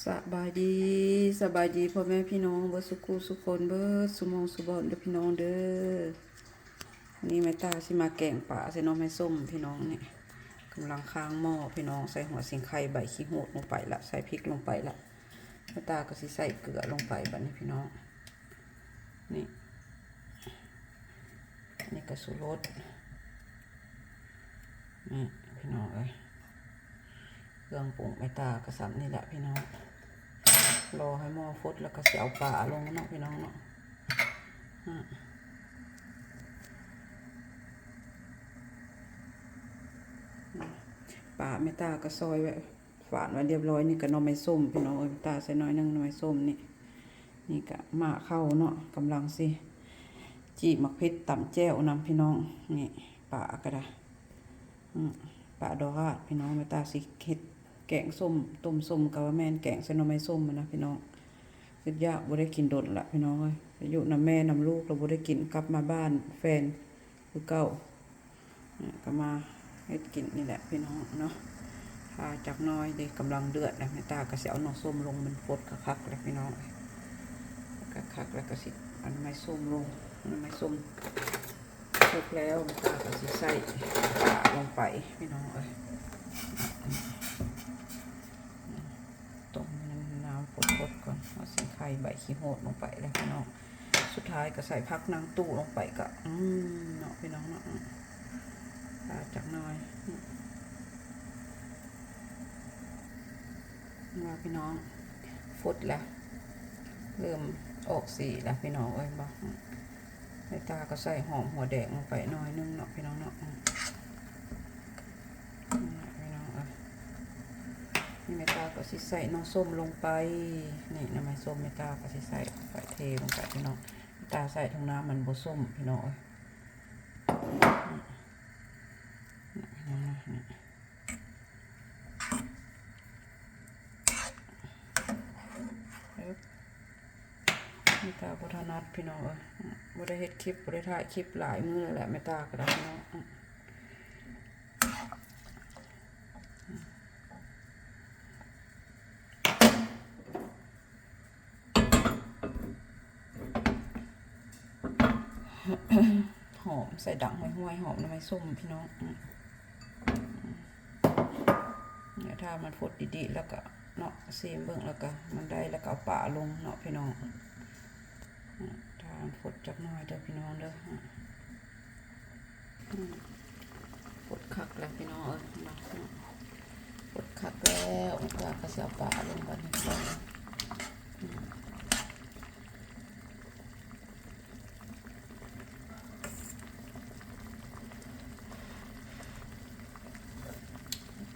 ສະບາຍດີ ສະບາຍດີພໍ່ແມ່ພີ່ນ້ອງເບິດສຸຄູ່ສຸຄົນ ເບິດສຸໝ່ອງສຸບ່ອນເດີພີ່ນ້ອງເດີ. ນີ້ແມ່ຕາຊິມາແກງປາໃສ່ໜໍ່ໄມ້ສົ້ມພີ່ນ້ອງ. ນີ້ກຳລັງຄ້າງໝໍ້ພີ່ນ້ອງ ໃສ່ຫົວສີໄຄ ໃບຂີ້ຫູດລົງໄປລະ ໃສ່ພິກລົງໄປລະ. ແມ່ຕາກໍຊິໃສ່ເກືອລົງໄປບັດນີ້ພີ່ນ້ອງ. ນີ້ ນີ້ກໍຊູລົດ ນີ້ພີ່ນ້ອງເອີຍ. ເຄື່ອງປຸງແມ່ຕາກໍສ່ຳນີ້ແຫຼະພີ່ນ້ອງ. ລໍໃຫ້ໝໍ້ຟົດແລ້ວກໍຊິເອົາປາລົງເນາະພີ່ນ້ອງເນາະ. ອາ ປາແມ່ຕາກໍຊອຍໄວ້ ຝານໄວ້ລຽບຮ້ອຍ. ນີ້ກໍໜໍ່ໄມ້ສົ້ມພີ່ນ້ອງເອີຍ ແມ່ຕາໃສ່ໜ້ອຍໜຶ່ງ ໜໍ່ໄມ້ສົ້ມນີ້. ນີ້ກະໝາກເຂົ້າເນາະ ກຳລັງຊິຈີ່ໝາກເຜັດຕຳແຈ່ວນຳພີ່ນ້ອງ. ນີ້ປາກະດາ ອື ປາດໍຮາດພີ່ນ້ອງ. ແມ່ຕາຊິເຮັດແກງສົ້ມ ຕົ້ມສົ້ມກະວ່າແມ່ນ ແກງໃສ່ໜໍ່ໄມ້ສົ້ມຫັ້ນນະພີ່ນ້ອງ. ຄິດຢາກ ບໍ່ໄດ້ກິນດົນລະພີ່ນ້ອງເອີຍ ໄປຢູ່ນຳແມ່ນຳລູກແລ້ວບໍ່ໄດ້ກິນ ກັບມາບ້ານແຟນຄືເກົ່າ. ນີ້ກໍມາເຮັດກິນນີ້ແຫຼະພີ່ນ້ອງເນາະ. ຖ້າຈັກໜ້ອຍເດ້ ກຳລັງເດືອດແລ້ວ ແມ່ຕາກໍຊິເອົາໜໍ່ສົ້ມລົງ ມັນຟົດຄັກໆແລ້ວພີ່ນ້ອງ. ຄັກໆແລ້ວກໍຊິເອົາໜໍ່ໄມ້ສົ້ມລົງ. ໜໍ່ໄມ້ສົ້ມສຸກແລ້ວ ແມ່ຕາກໍຊິໃສ່ປາລົງໄປພີ່ນ້ອງເອີຍ. ຕົ້ມໃຫ້ນ້ຳຟົດໆກ່ອນ ເອົາສີໄຄ ໃບຂີ້ຫູດລົງໄປແລ້ວພີ່ນ້ອງ. ສຸດທ້າຍກໍໃສ່ຜັກນາງຕູ້ລົງໄປ ກໍ ອືມ ເນາະພີ່ນ້ອງເນາະ. ອືມ ປາຈັກໜ້ອຍ ອືມ ວ່າພີ່ນ້ອງ ຟົດແລ້ວ ເລີ່ມອອກສີແລ້ວພີ່ນ້ອງເອີຍ. ບໍ່ ອືມ ແມ່ຕາກໍໃສ່ຫອມຫົວແດງລົງໄປໜ້ອຍໜຶ່ງເນາະພີ່ນ້ອງເນາະ. ອືມ ພີ່ນ້ອງເອີຍ ນີ້ແມ່ຕາກໍຊິໃສ່ໜໍ່ສົ້ມລົງໄປ. ນີ້ໜໍ່ໄມ້ສົ້ມແມ່ຕາກໍຊິໃສ່ໄປ ເທລົງໄປພີ່ນ້ອງ. ແມ່ຕາໃສ່ຖົງນ້ຳມັນບໍ່ສົ້ມພີ່ນ້ອງເອີຍ. ນີ້ພີ່ນ້ອງ ນີ້ ແມ່ຕາບໍ່ຖະໜັດພີ່ນ້ອງເອີຍ ບໍ່ໄດ້ເຮັດຄລິບ ບໍ່ໄດ້ຖ່າຍຄລິບຫຼາຍມື້ແລ້ວແຫຼະ ແມ່ຕາກໍໄດ້ພີ່ນ້ອງ. ຫອມ ໃສ່ດັງຫ້ວຍໆ ຫອມໜໍ່ໄມ້ສົ້ມພີ່ນ້ອງ. ອືມ ອືມ ຖ້າມັນຟົດດີໆ ແລ້ວກໍເນາະ ຊີມເບິ່ງ ແລ້ວກໍມັນໄດ້ ແລ້ວກໍເອົາປາລົງເນາະພີ່ນ້ອງ. ອືມ ຖ້າມັນຟົດຈັກໜ້ອຍເດີພີ່ນ້ອງເດີ. ອືມ ອືມ ຟົດຄັກແລ້ວພີ່ນ້ອງເອີຍ ເຫັນບໍ່? ອືມ ຟົດຄັກແລ້ວ ແລ້ວກໍຊິເອົາປາລົງບັດນີ້. ອືມ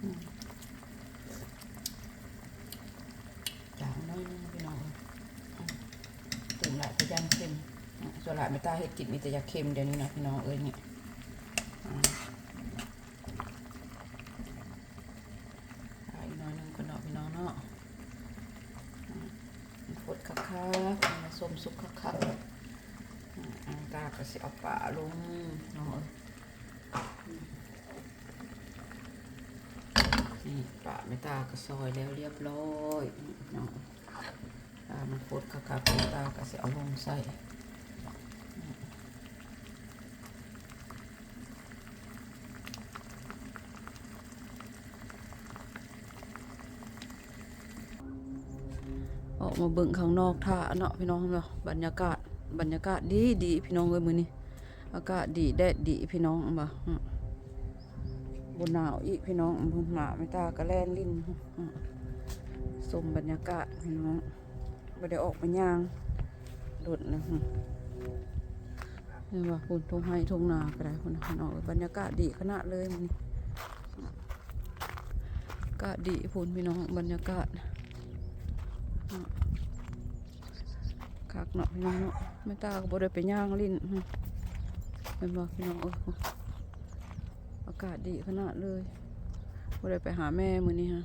ອືມ ຈາງໜ້ອຍໜຶ່ງພີ່ນ້ອງເອີຍ. ອືມ ຕື່ມຫຼາຍກໍຢ້ານເຄັມ. ອືມ ສ່ວນຫຼາຍແມ່ຕາເຮັດກິນມີແຕ່ຢາກເຄັມດຽວນີ້ນະພີ່ນ້ອງເອີຍ. ນີ້ ອືມ ອີກໜ້ອຍໜຶ່ງກ່ອນເນາະພີ່ນ້ອງເນາະ. ອືມ ຟົດຄັກໆ ໃຫ້ມັນສົ້ມສຸກຄັກໆ. ອືມ ແມ່ຕາກໍຊິເອົາປາລົງເນາະ. ນີ້ ປາແມ່ຕາກໍຊອຍແລ້ວລຽບຮ້ອຍເນາະ. ປາມັນຟົດຄັກໆ ແມ່ຕາກໍຊິເອົາລົງໃສ່. ອອກມາເບິ່ງຂ້າງນອກຖ້າເນາະພີ່ນ້ອງເນາະ. ບັນຍາກາດ ບັນຍາກາດດີໆ ພີ່ນ້ອງເອີຍ ມື້ນີ້ອາກາດດີ ແດດດີພີ່ນ້ອງ. ເຫັນບໍ່? ບໍ່ໜາວອີກພີ່ນ້ອງ. ເບິ່ງ ໝາແມ່ຕາກໍແລ່ນຫຼິ້ນ ຊົມບັນຍາກາດພີ່ນ້ອງ. ບໍ່ໄດ້ອອກມາຍ່າງດົນແລ້ວ. ເຫັນບໍ່? ພຸ້ນ ທົ່ງໄຮ່ທົ່ງນາກໍໄດ້ພຸ້ນ ພີ່ນ້ອງເອີຍ. ບັນຍາກາດດີຂະໜາດເລີຍມື້ນີ້ ອາກາດດີພຸ້ນພີ່ນ້ອງ ບັນຍາກາດ ອາ ຄັກເນາະພີ່ນ້ອງເນາະ. ແມ່ຕາກໍບໍ່ໄດ້ໄປຍ່າງຫຼິ້ນ ເຫັນບໍ່ພີ່ນ້ອງເອີຍ? ອາກາດດີຂະໜາດເລີຍ. ບໍ່ໄດ້ໄປຫາແມ່ມື້ນີ້ຮະ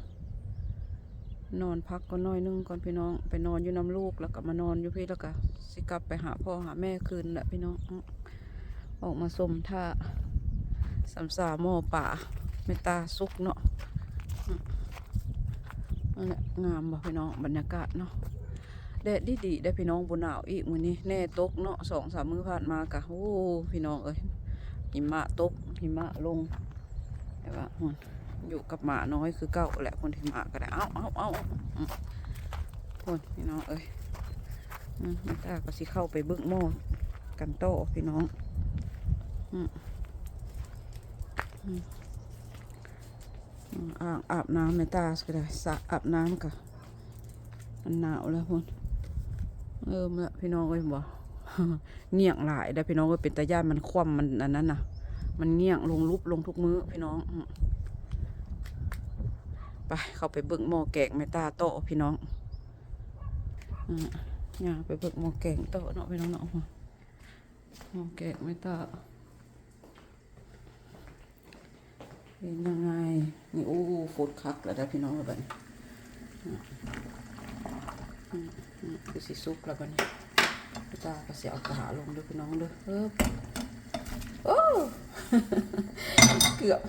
ນອນພັກກ່ອນໜ້ອຍໜຶ່ງກ່ອນພີ່ນ້ອງ. ໄປນອນຢູ່ນຳລູກ ແລ້ວກໍມານອນຢູ່ພີ້ ແລ້ວກໍຊິກັບໄປຫາພໍ່ຫາແມ່ຄືນແຫຼະພີ່ນ້ອງ. ອອກມາຊົມຖ້າສຳສາໝໍ້ປາແມ່ຕາສຸກເນາະ. ອືມ ອ ນັ້ນແຫຼະ ງາມບໍ່ພີ່ນ້ອງ ບັນຍາກາດເນາະ ແດດດີໆ ເດ້ພີ່ນ້ອງ ບໍ່ໜາວອີກມື້ນີ້ ແໜ່ຕົກເນາະ ສອງສາມມື້ຜ່ານມາກະ ໂອ້ ພີ່ນ້ອງເອີຍ ຫິມະຕົກ ຫິມະລົງ ແຕ່ວ່າ ຢູ່ກັບໝານ້ອຍຄືເກົ່າແຫຼະ ຄົນທີ່ໝາກະໄດ້ ເອົາ ເອົາ ເອົາ ອືມ ພຸ້ນພີ່ນ້ອງເອີຍ ອືມ ແມ່ຕາກໍຊິເຂົ້າໄປເບິ່ງໝໍ້ກັນຕໍ່ພີ່ນ້ອງ ອືມ ອືມ ອືມ ອ່າງອາບນ້ຳແມ່ຕາກໍໄດ້ ສະອາບນ້ຳກໍ ມັນໜາວແລ້ວພຸ້ນ ເລີ່ມແລ້ວພີ່ນ້ອງເອີຍ ເຫັນບໍ່? ງ່ຽງຫຼາຍເດ້ພີ່ນ້ອງເອີຍ ເປັນຕາຢ້ານມັນຄວ່ຳ ມັນອັນນັ້ນນະ ມັນງ່ຽງລົງຫຼຸບລົງທຸກມື້ພີ່ນ້ອງ ອືມ ໄປ ເຂົ້າໄປເບິ່ງໝໍ້ແກງແມ່ຕາຕໍ່ພີ່ນ້ອງ ອືມ ຍ່າງໄປເບິ່ງໝໍ້ແກງຕໍ່ເນາະພີ່ນ້ອງເນາະ ໝໍ້ແກງແມ່ຕາ ເປັນຍັງໄງ? ນີ້ ໂອ້ ຟົດຄັກແລ້ວເດ້ພີ່ນ້ອງເອີຍ ບັດນີ້ ອືມ ອືມ ອືມ ຄືຊິສຸກແລ້ວບັດນີ້ ຕາກໍຊິເອົາປາລົງເດີພີ່ນ້ອງເດີ ເອີ ໂອ້ ເກືອບ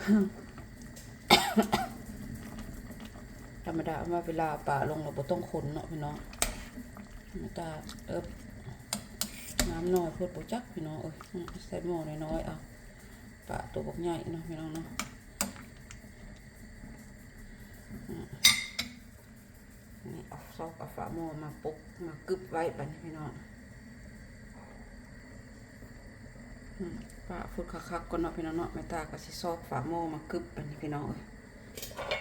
ທຳມະດາວ່າເວລາເອົາປາລົງແລ້ວບໍ່ຕ້ອງຄົນເນາະພີ່ນ້ອງ ຕາ ເອີ ນ້ຳນ້ອຍໂພດບໍ່ຈັກພີ່ນ້ອງເອີຍ ອືມ ໃສ່ໝໍ້ນ້ອຍໆ ເອົາ ປາໂຕບັກໃຫຍ່ເນາະພີ່ນ້ອງເນາະ ອືມ ນີ້ ເອົາຊອກເອົາຝາໝໍ້ມາປົກມາກຶບໄວ້ບັດນີ້ພີ່ນ້ອງ ອືມ ປາຟົດຄັກໆ ກ່ອນເນາະພີ່ນ້ອງເນາະ ແມ່ຕາກໍຊິຊອກຝາໝໍ້ມາກຶບບັດນີ້ພີ່ນ້ອງເອີຍ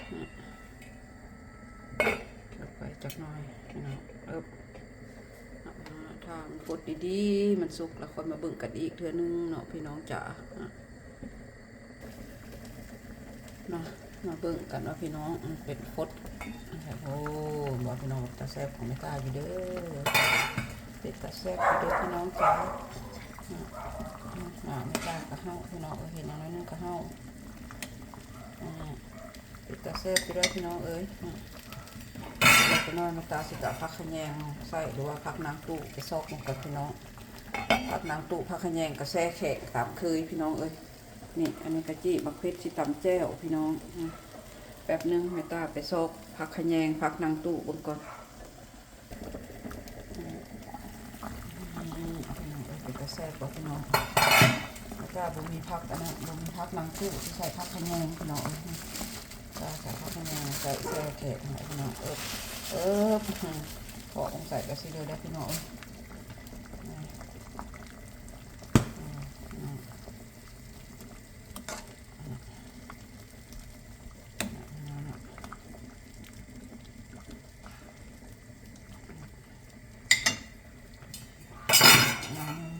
ອືມ ເອົາໄປຈັກໜ້ອຍພີ່ນ້ອງ ເອີບ ຖ້າມັນຟົດດີໆ ມັນສຸກແລ້ວຄ່ອຍມາເບິ່ງກັນອີກເທື່ອໜຶ່ງເນາະພີ່ນ້ອງຈ໋າ ເນາະ ມາເບິ່ງກັນວ່າພີ່ນ້ອງ ມັນເປັນຟົດ ໂອ້ ບໍ່ພີ່ນ້ອງ ຕາແຊບຂອງແມ່ຕາຢູ່ເດີ ເປັນຕາແຊບຢູ່ເດີພີ່ນ້ອງຈ໋າ ໜ້າແມ່ຕາກໍເຫົ່າພີ່ນ້ອງເອີຍ ເຫັນຫຍັງໜ້ອຍໜຶ່ງກໍເຫົ່າ ອືມ ເປັນຕາແຊບຢູ່ເດີພີ່ນ້ອງເອີຍ ອືມ ແລ້ວຈັກໜ້ອຍແມ່ຕາຊິເອົາຜັກຂະແຍງໃສ່ ຫຼືວ່າຜັກນາງຕູ້ໄປຊອກມັນກ່ອນພີ່ນ້ອງ ຜັກນາງຕູ້ ຜັກຂະແຍງກໍແຊ່ແຂງຕາມເຄີຍພີ່ນ້ອງເອີຍ ນີ້ ອັນນີ້ກະຈີ່ໝາກເຜັດຊິຕຳແຈ່ວພີ່ນ້ອງ ອືມ ແປັບໜຶ່ງ ແມ່ຕາໄປຊອກຜັກຂະແຍງ ຜັກນາງຕູ້ເບິ່ງກ່ອນ ອືມ ອືມ ເປັນຕາແຊບບໍ່ພີ່ນ້ອງ ແມ່ຕາບໍ່ມີຜັກອັນນັ້ນ ບໍ່ມີຜັກນາງຕູ້ ຊິໃສ່ຜັກຂະແຍງພີ່ນ້ອງເອີຍ ຕາໃສ່ຜັກຂະແຍງ ໃສ່ແຊ່ແຂງໃຫ້ພີ່ນ້ອງ ເອີບ ເອີບ ພໍ້ອອກໃສ່ກໍຊິເລີຍເດີພີ່ນ້ອງເອີຍ ອືມ ອື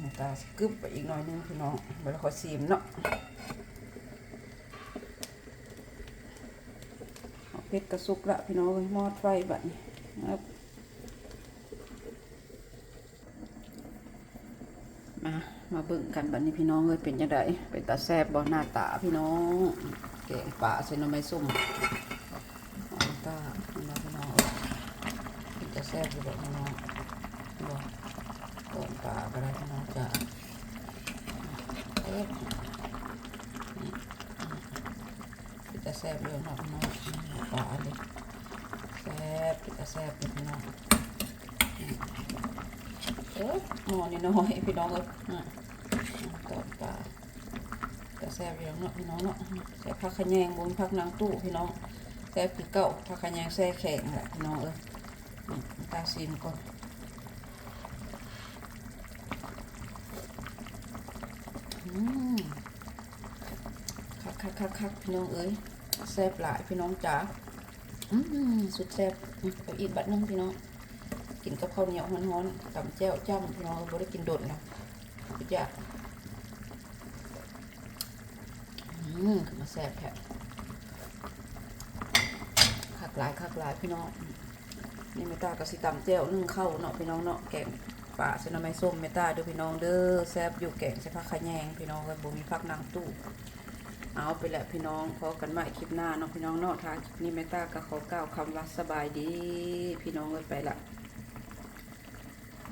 ມ ກະສະກຶບໄປອີກໜ້ອຍໜຶ່ງພີ່ນ້ອງ ແລ້ວຄ່ອຍຊີມເນາະ ເຜັດກະສຸກລະພີ່ນ້ອງເອີຍ ມອດໄຟບັດນີ້ ມາ ມາເບິ່ງກັນບັດນີ້ພີ່ນ້ອງເອີຍ ເປັນຈັ່ງໃດ ເປັນຕາແຊບບໍ່ ໜ້າຕາພີ່ນ້ອງ ແກງປາໃສ່ໜໍ່ໄມ້ສົ້ມ ຕາ ເຫັນບໍ່ພີ່ນ້ອງເອີຍ ເປັນຕາແຊບຢູ່ບໍ່ພີ່ນ້ອງ ເຫັນບໍ່ ຕົ້ມປາກໍໄດ້ພີ່ນ້ອງຈ໋າ ເອີ ເປັນຕາແຊບຢູ່ເນາະພີ່ນ້ອງ ປາເດ້ ແຊບ ເປັນຕາແຊບຢູ່ພີ່ນ້ອງ ເອີ ໝໍ້ນ້ອຍໆ ພີ່ນ້ອງເອີຍ ອືມ ຕົ້ມປາ ຕາແຊບຢູ່ເນາະພີ່ນ້ອງເນາະ ໃສ່ຜັກຂະແຍງ ບໍ່ມີຜັກນາງຕູ້ພີ່ນ້ອງ ແຊບຄືເກົ່າ ຜັກຂະແຍງແຊ່ແຂງແຫຼະພີ່ນ້ອງເອີຍ ອືມ ຕາຊີມກ່ອນ ອືມ ຄັກໆໆໆ ພີ່ນ້ອງເອີຍ ແຊບຫຼາຍພີ່ນ້ອງຈ໋າ ອືມ ສຸດແຊບ ອືມ ເອົາອີກບັດໜຶ່ງພີ່ນ້ອງ ກິນກັບເຂົ້າໜຽວຮ້ອນໆ ຕຳແຈ່ວຈ້ຳພີ່ນ້ອງເອີຍ ບໍ່ໄດ້ກິນດົນລະ ຢາກ ອືມ ຄືມາແຊບແທ້ ຄັກຫຼາຍ ຄັກຫຼາຍພີ່ນ້ອງ ນີ້ແມ່ຕາກໍຊິຕຳແຈ່ວໜຶ້ງເຂົ້າເນາະພີ່ນ້ອງເນາະ ແກງປາໃສ່ໜໍ່ໄມ້ສົ້ມແມ່ຕາເດີພີ່ນ້ອງເດີ ແຊບຢູ່ ແກງໃສ່ຜັກຂະແຍງພີ່ນ້ອງເອີຍ ບໍ່ມີຜັກນາງຕູ້ ເອົາ ໄປແລ້ວພີ່ນ້ອງ ພໍ້ກັນໃໝ່ຄລິບໜ້າເນາະພີ່ນ້ອງເນາະ ຖ້າຄລິບນີ້ແມ່ຕາກໍຂໍກ່າວຄຳວ່າສະບາຍດີ ພີ່ນ້ອງເອີຍ ໄປລະ.